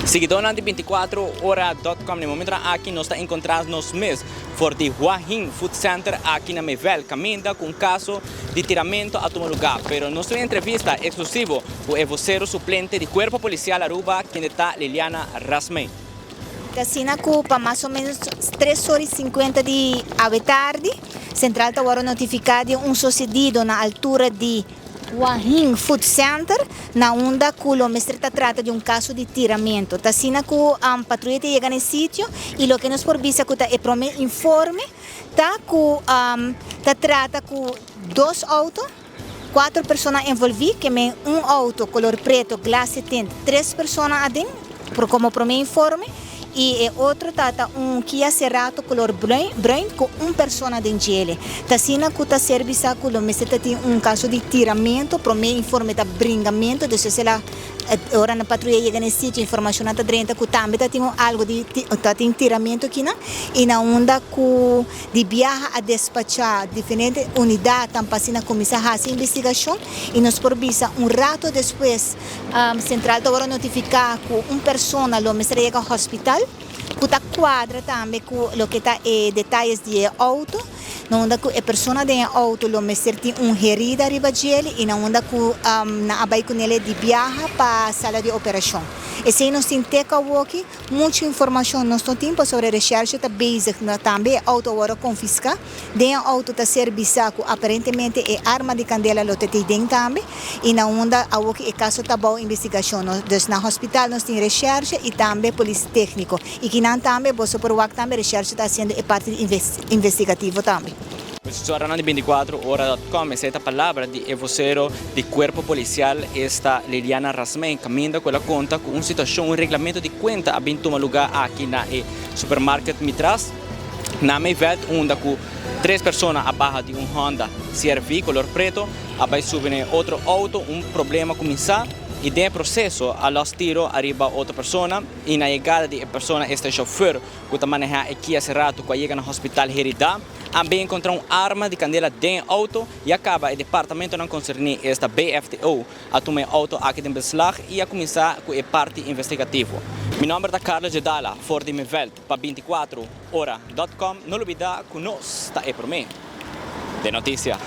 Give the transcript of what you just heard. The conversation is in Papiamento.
Siguidónan di 24ora.com, na e momentonan aki nos ta enkontrá nos mes for di Hua Hin Food Center aki na Mevel, kaminda ku un kaso di tiramentu a tuma lugá. Pero nos tin un entrevista eksklusivo ku e vosero suplente di Kuerpo Polisial Aruba, kende ta Liliana Rasmijn. Ta asina ku pa mas o ménos tres ora i sinkuenta di awe tardi, Sentral ta wòrdu notifiká di un sosedido na altura di Hua Hin Food Center, na unda ku lo mester ta trata di un kaso di tiramento. Ta asina ku patruya ta yega na e sitio i loke nos por bisa ku ta e prome informe ta ku ta trata ku dos outo, kuater persona envolvi, ke men un outo kolor preto glass tint, tres persona aden, komo prome informe, i e otro ta ta un Kia Cerato kolor bruin ku un persona den djele. Ta asina ku ta ser bisa ku lo mester ta tin un kaso di tiramento, prome informe ta bringamento, despues el a ora nan patruya yega na e sitio informashonnan ta drenta ku tambe ta tin un algo di ta tin tiramento akinan i na unda ku di biaha a despacha diferente unidatnan pa asina kuminsá hasi investigashon i nos por bisa un rato despues Sentral ta wòrdu notifiká ku un persona lo mester a yega hospital ku ta kuadra tambe ku loke ta e detayes di e outo, na unda ku e persona den e outo lo mester tin un herida riba djel i na unda ku nan a bai kunele di biaha pa sala di operashon. Esei nos tin te ku awoki, muchu informashon nos no tin pasobra reshèrshe ta bezig na tambe e outo a wòrdu konfiská. Den e outo ta ser bisa ku aparentemente e arma di kandela lo ta tei den tambe i na unda awoki e kaso ta bou investigashon. Nos dus na hospital nos tin reshèrshe i tambe polis tékniko i kinan tambe boso por wak tambe reshèrshe ta hasiendo e parti di investigativo tambe. Susuranan di 24 ora dot com, esei ta palabra di e vocero di Cuerpo Policial esta Liliana Rasmijn caminda cu el a conta cu un situacion, un reglamento di cuenta a bin tuma lugar aki na e supermarket Mitras. Na Meiveld unda cu tres persona a baha di un Honda CRV color preto a bay subi na e otro auto, un problema cuminsa y den e proceso a los tiro ariba otro persona y na yegada di e persona esta e chauffeur cu ta maneha e Kia Cerato cu a yega na hospital herida a bay encontra un arma di candela den e auto y a caba e departamentonan concerni esta BFTO A tuma e auto aki den beslag y a cuminsa cu e parti investigativo. Mi nomber ta Carlos Jedala for di Meveld pa 24 ora dot com. No lubida cu nos ta e prome den noticia.